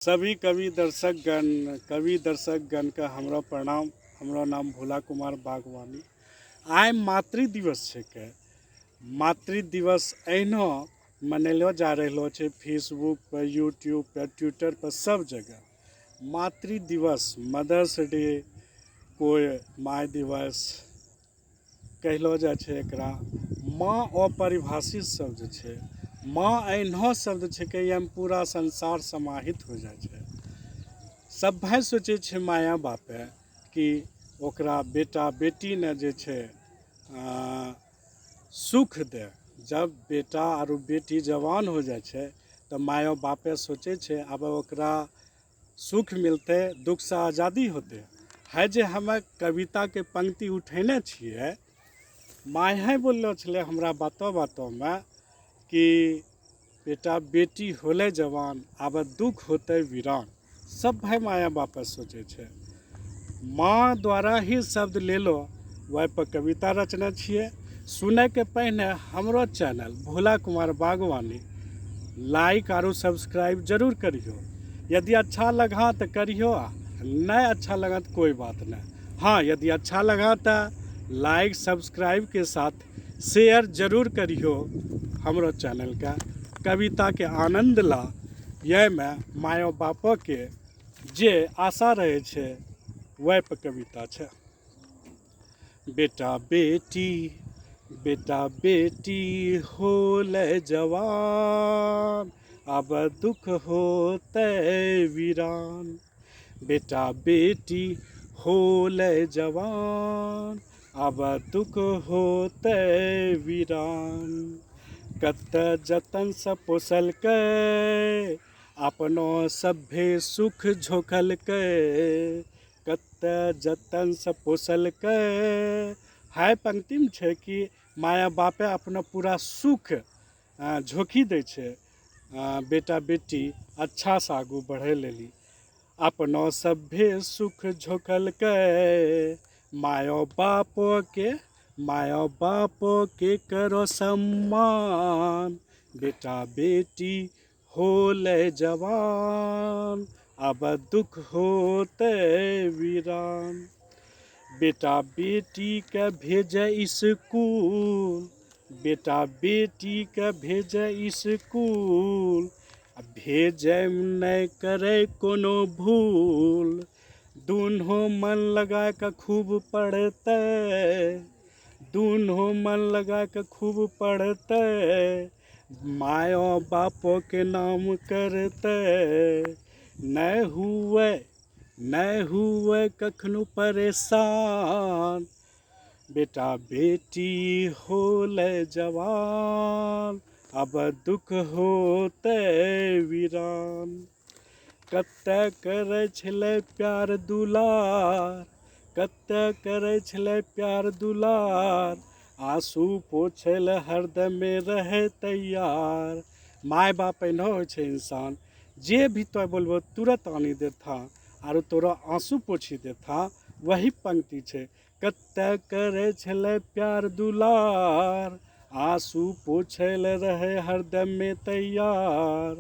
सभी कवि दर्शकगण के हमरो प्रणाम। हमरो नाम भोला कुमार बागवानी। आइ मातृ दिवस छिकै। मातृ दिवस एहनो मनैलो जा रहलो छै फेसबुक पे, यूट्यूब पे, ट्विटर पे सब जगह। मातृ दिवस, मदर्स डे, कोय my दिवस कहलो जाय छै एकरा। माँ अपरिभाषित शब्द छै। माँ एहनो शब्द छिकै, एमे पूरा संसार समाहित हो जाय छै। सभे सोचे छै माया बापे कि ओकरा बेटा बेटी ने जे छै सुख दे। जब बेटा आरु बेटी जवान हो जाय छै त मायो बापे सोचे छै आब ओकरा सुख मिलते, दुख से आजादी होते। है जे हमे कविता के पंक्ति उठेने छियै, माय बोललो छलै हमरा बातो बातो में कि बेटा बेटी होले जवान, आब दुख होते वीरान। सब भाई माया बाप सोचे छै। माँ द्वारा ही शब्द लेलो, वह पर कविता रचना छियै। सुनै के पहिने हमरो चैनल भोला कुमार बागवानी लाइक आरू सब्सक्राइब जरूर करियो। यदि अच्छा लगा तो करियो, नहीं अच्छा लगा तो कोई बात नहीं। हाँ, यदि अच्छा लगा तो लाइक सब्सक्राइब के साथ शेयर जरूर करियो हमरो चैनल का। कविता के आनंद ला। यह में मायो बापो के जे आशा रहे छै, वह पर कविता छै। बेटा बेटी, बेटा बेटी होले जवान, अब दुख होते वीरान। बेटा बेटी होले जवान, अब दुख होते वीरान। कत जतन से पोसलकै, अपनो सभे सुख झोंकलकै। कत जतन से पोसलकै। हाय, पंक्तिमे छै कि माया बापे अपना पूरा सुख झोंकी दै छै बेटा बेटी अच्छा से आगू बढ़ै लेली। अपनो सभे सुख झोंकलकै, मायो बापो के, मायो बापो के करो सम्मान। बेटा बेटी होले जवान, अब दुख होते वीरान। बेटा बेटी के भेजे स्कूल, बेटा बेटी के भेजे स्कूल, आ भेजै नहि करै कोनो भूल। दुनू मन लगा कऽ खूब पढ़तै, दुनू मन लगा कऽ खूब पढ़तै, मायो बापो के नाम करतै। नहि हुए, नहि हुए कखनो परेशान। बेटा बेटी होले जवान, अब दुख होते वीरान। कते करै छलै प्यार दुलार, कते करै छलै प्यार दुलार, आंसू पोछै लए हरदमे रहै तैयार। माय बाप एहनो होइ छै इंसान, जे भी तो बोलबो तुरंत आनी देता आरो तोरा आंसू पोछि देता। वही पंक्ति छै। कते करै छलै प्यार दुलार, आंसू पोछै लए रहै हरदमे तैयार।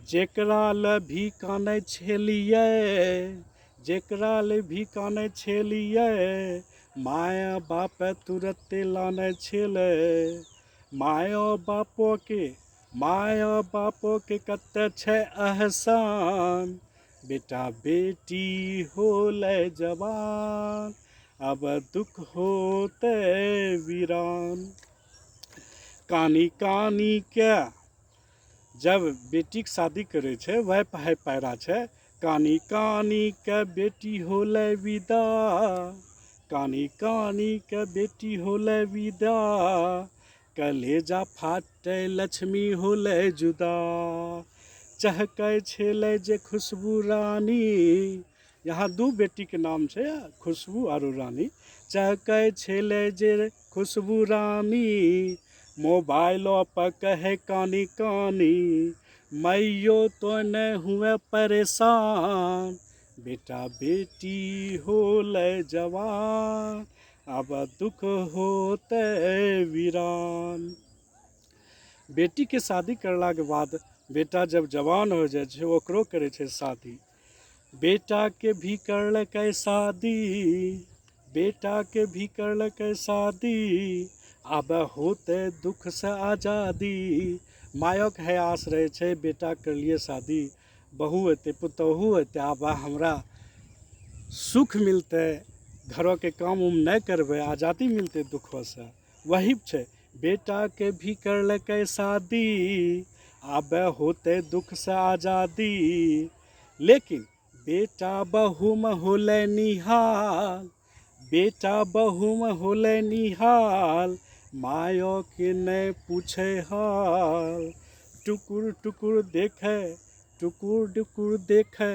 जेकरा लए भी कानै छलियै, जेकरा लए भी कानै छलियै, माया बाप तुरते लानै छलै। मायो बापो के, मायो बापो के कते छै एहसान। बेटा बेटी होले जवान, अब दुख होते वीरान। कानी कानी के जब बेटीके शादी करै छै, वह है पैरा छै। कानी कानी के बेटी होले विदा, कानी कानी के बेटी होले विदा, कलेजा फाटे लक्ष्मी होले जुदा। चहकै छलै जे खुशबू रानी, यहाँ दू बेटीके नाम छै, खुशबू आरू रानी। चहकै छलै जे खुशबू रानी, मोबाइलो पर कहे कानी कानी, मैयो तो नहि हुए परेशान। बेटा बेटी होले जवान, अब दुख होते वीरान। बेटी के शादी करलाके बाद बेटा जब जवान हो जाइ छै, ओकरो करै छै शादी। बेटाके भी करलकै शादी, बेटाके भी करलकै शादी, आब होतै दुःखसँ आजादी। मायक है आस रहै छै, बेटा करलियै शादी, बहू एतै, पुतोहु एतै, आब हमरा सुख मिलतै, घरोके काम उम नहि करबै, आजादी मिलतै दुःखोसँ। वही छै, बेटाके भी करलकै शादी, आब होतै दुःखसँ आजादी। लेकिन बेटा बहुमे होलै निहाल, बेटा बहुमे होलै निहाल, मायोके नहि पूछै हाल। टुकुर टुकुर देखै, टुकुर टुकुर देखै,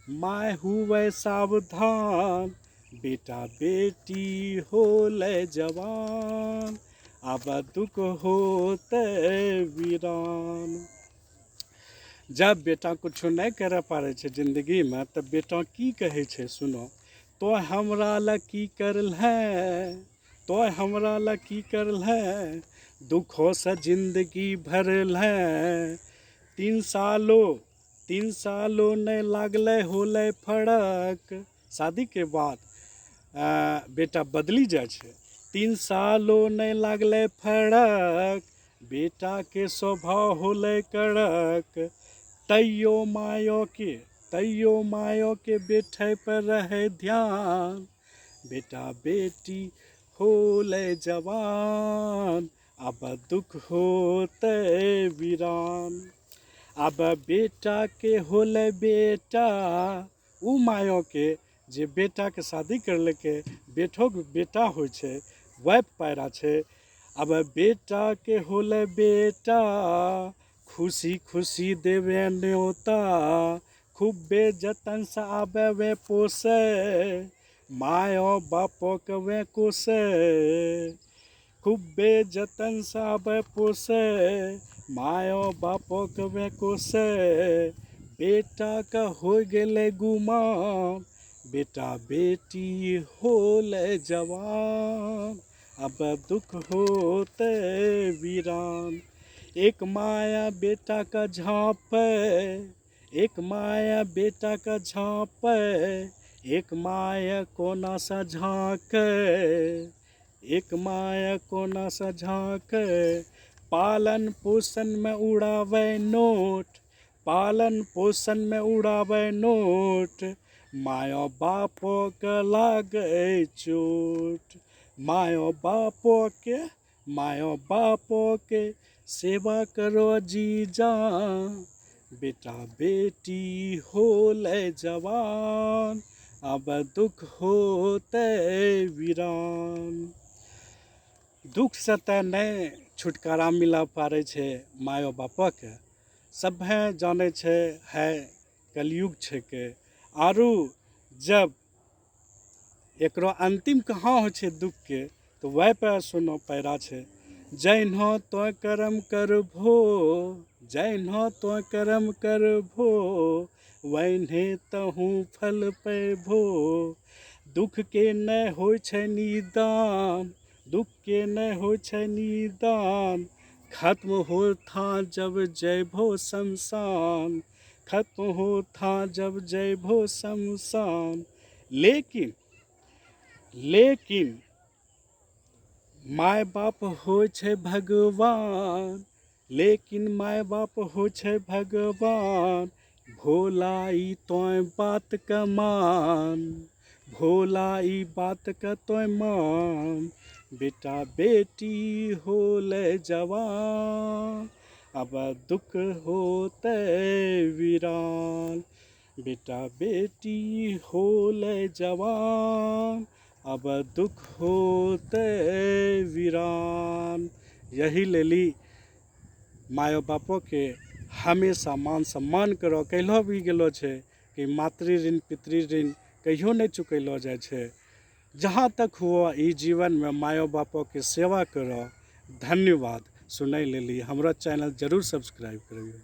माय हुए सावधान। बेटा बेटी होलै जवान, आब दुःख होतै वीरान। जब बेटा कुछो नहि करऽ पारै छै जिन्दगीमे, तऽ बेटा की कहै छै सुनो। तो हमरा लए की करलहे, तो हमरा लए की करलहे, दुखोसँ जिन्दगी भरलहे। 3 सालो, 3 सालो नहि लागलै, होलै फरक। शादीके बाद बेटा बदली जाइ छै। 3 सालो नहि लागलै फरक, बेटाके स्वभाव होलै कड़क। तैयो मायो के, तैयो मायो के बैठे पर रहै ध्यान। बेटा बेटी होलै जवान, आब दुख होतै वीरान। आब बेटा के होलै बेटा, उ मायो के जे बेटाके शादी करलकै, बेटोके बेटा होइ छै, वएह पैरा छै। आब बेटाके होलै बेटा, खुशी खुशी देवे न्योता। खूबे जतन से आबे वे पोसे, मायो बापो के वे कोसे। खूबे जतन से आबे पोसे, मायो बापो के वे कोसे। बेटा के हो गेलै गुमान, बेटा बेटी होलै जवान, अब दुख होते वीरान। एक माया बेटा का झाँपे, एक माया बेटा का झाँपे, एक माया कोना सा झाँके, एक माया कोना सा झाँके। पालन पोषण में उड़ावे नोट, पालन पोषण में उड़ावे नोट, मायो बापो के लागे चोट। मायो बापो के, मायो बापो के सेवा करो जी जान। बेटा बेटी होलै जवान, अब दुख होते वीरान। दुःखसँ तऽ नहि छुटकारा मिलऽ पारै छै मायो बापके। सभे जानै छै, है कलयुग छिकै। आरू जब एकरो अन्तिम कहाँ होइ छै दुःखके, तऽ वएह पे सुनो पैरा छै। जैन्हो तो करम करभो, जैन्हो तो करम करभो, वैन्हे तहूँ फल पैभो। दुःख के नहि होइ छै निदान, दुःख के नहि होइ छै निदान। खत्म होथा जब जैभो शमशान, खत्म होथा जब जैभो शमशान। लेकिन लेकिन माय बाप होइ छै भगवान, लेकिन माय बाप होइ छै भगवान। भोला ई तोय बात के मान, भोला ई बात के तोय मान। बेटा बेटी होलै जवान, अब दुख होते वीरान। बेटा बेटी होलै जवान, अब दुख होते वीरान। यही लेली मायो बापो के हमेशा मान सम्मान करो। कहलो भी गेलो छै कि मातृ ऋण पितृ ऋण कहियो नहि चुकैलो जाइ छै। जहाँ तक हुआ ई जीवनमे मायो बापो के सेवा करो। धन्यवाद सुनै लेली। हमरा चैनल जरूर सब्सक्राइब करियौ।